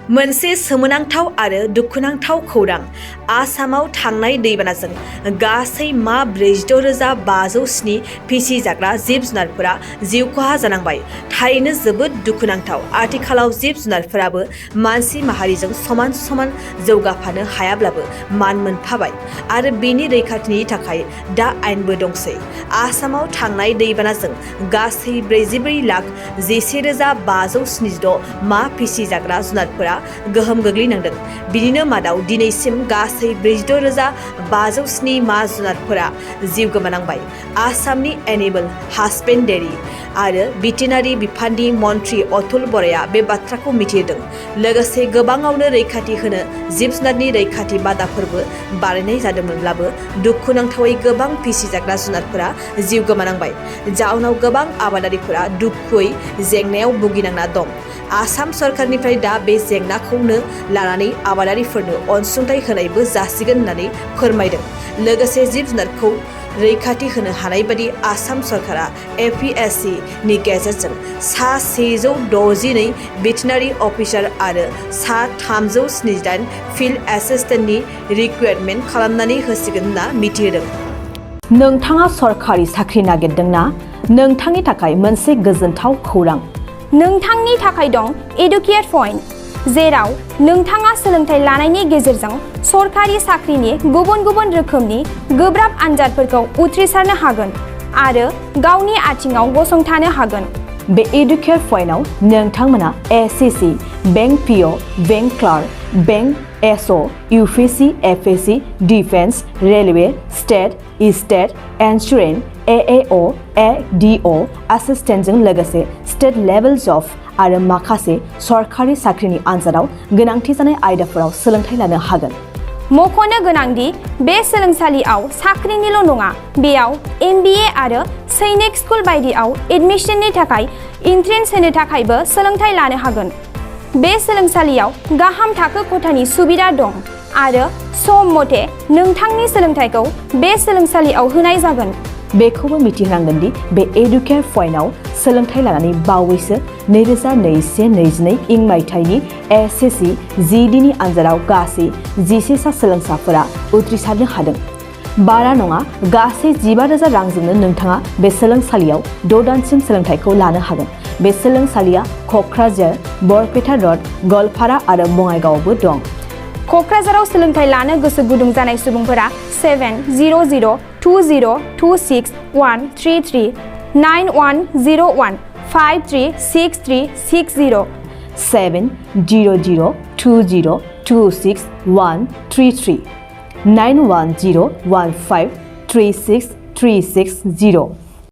मोनसे सोमोनांथाव आरो दुखुनांथाव खौरां आसामाव थांनाय दैबानाजों गासै मा 46,507 फिसिजाग्रा जिब जुनारफोरा जिउ खहा जानांबाय। थारैनो जोबोद दुखुनांथाव। आथिखालाव जिब जुनारफोराबो मानसि माहारिजों समान समान जौगाफानो हायाब्लाबो मान मोनफाबाय आरो बेनि रैखाथिनि थाखाय दा आयेनबो दंसै। आसामाव थांनाय दैबानाजों गासै 44,11,576 मा फिसिजाग्रा जुनारफोरा गोहोम गोग्लैनांदों। बिनिनो मादाव दिनैसिम गासै 46,507 मा जुनारफोरा जिउ गोमानांबाय। आसामनि एनिमेल हासबेन्डेरि आरो भेटेनारि बिफाननि मन्थ्रि अतुल बराया बे बाथ्राखौ मिथिहोदों। लोगोसे गोबाङावनो रैखाथि होनो जिब जुनारनि रैखाथि बादाफोरबो बानायनाय जादोंमोनब्लाबो दुखुनांथावै गोबां फिसिजाग्रा जुनारफोरा जिउ गोमानांबाय। जाउनाव गोबां आबादारिफोरा दुखुयै जेंनायाव भुगिनांना दं। आसाम सरकारनिफ्राय दा बे जेंनाखौनो लानानै आबादारिफोरनो अनसुंथाइ होनायबो जासिगोन होननानै फोरमायदों। लोगोसे जिब जुनारखौ रैखाथि होनो हानाय बादि आसाम सरकारा APSC नि गेजेरजों सा 162 भेटेनारि अफिसार आरो सा 378 फिल्ड एसिस्टेन्टनि रिक्रुइटमेन्ट खालामनानै होसिगोन होनना मिथिहोदों। नोंथाङा सरकारि साख्रि नागिरदोंना? नोंथांनि थाखाय मोनसे गोजोनथाव खौरां। नोंथांनि थाखाय दं एडुकेट पइन्ट, जेराव नोंथाङा सोलोंथाइ लानायनि गेजेरजों सरकारि साख्रिनि गुबुन गुबुन रोखोमनि गोब्राब आनजादफोरखौ उथ्रिसारनो हागोन आरो गावनि आथिङाव गसंथानो हागोन। बे एडुकेट पइन्टआव नोंथांमोना SSC, bank PO, bank clerk, bank SO, UPSC, FSC, defence, railway, state insurance, AAO, ADO एसिस्टेन्टजों लोगोसे स्टेट लेभेल जब आरो माखासे सरकारि साख्रिनि आनजादाव गोनांथि जानाय आयदाफोराव सोलोंथाइ लानो हागोन। मख'नो गोनांदि बे सोलोंसालियाव साख्रिनिल' नङा, बेयाव MBA आरो सैनिक स्कुल बायदियाव एडमिशननि थाखाय एन्ट्रेन्स होनो थाखायबो सोलोंथाइ लानो हागोन। बे सोलोंसालियाव गाहाम थाखो खथानि सुबिदा दं आरो सम मथे नोंथांनि सोलोंथाइखौ बे सोलोंसालियाव होनाय जागोन। बेखौबो मिथिनांगोन दि बे एडुकेट पइन्टआव सोलोंथाइ लानानै बावैसो 2021-22 इं मायथाइनि SSC GD नि आनजादाव गासै 11 सा सोलोंसाफोरा उथ्रिसारनो हादों। बारा नङा, गासै 15,000 रांजोंनो नोंथाङा बे सोलोंसालियाव 6 दानसिम सोलोंथाइखौ लानो हागोन। बे सोलोंसालिया क'क्राझार, बरपेटा र'ड, गवालपारा आरो बङाइगावआवबो दं। क'क्राझाराव सोलोंथाइ लानो गोसो गुदुं जानाय सुबुंफोरा 700-226-133 9101 536360 700-226-133 9101 536360